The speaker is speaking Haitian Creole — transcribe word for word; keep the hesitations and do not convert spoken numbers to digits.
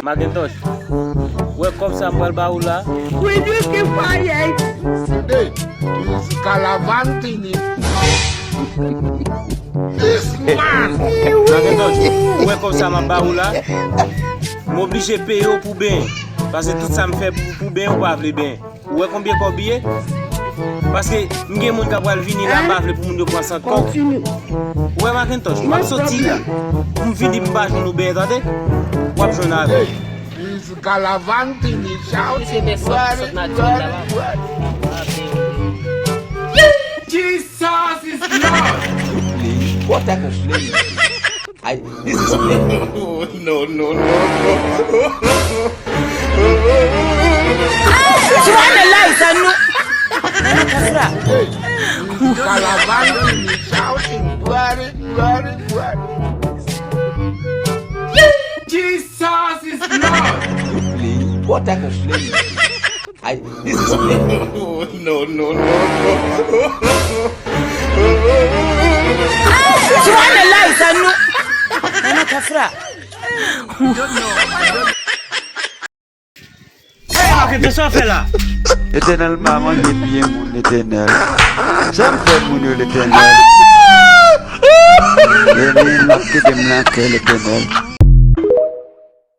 Macintosh, ou wè kòb sa m pral ba ou la? Wi, di ki fwaye. Hey, is Galavantini. This man. Macintosh, ou wè kòb sa m ap ba ou la? M oblije peye w pou benyen. Paske tout sa m fè pou, pou benyen, ou pa vle benyen. Ou wè konbyen kòb li ye? Paske m gen moun k ap pral vini la, m pa vle pou moun yo pran sant kòb. Ou wè Macintosh, m ap soti la. M vini, m pa jwenn ou benyen, tande? W ap jwenn avè l. Is Galavantini shouting. What it, what it, what it. Jesus is Lord. What type of play is this? I, this is play. No, no, no, no. Try the lights and no. Hey, Galavantini shouting. What it, what it, what it. Jesus is Lord. You play? What type of play is this? I, this is play. No, no, no, no. Try the lights and no. Hey, Macintosh, sa w fè la? Letènèl pa manje pye moun, Letènèl. Sa m fè moun yo, Letènèl? Letènèl, kite m nan kè, Letènèl.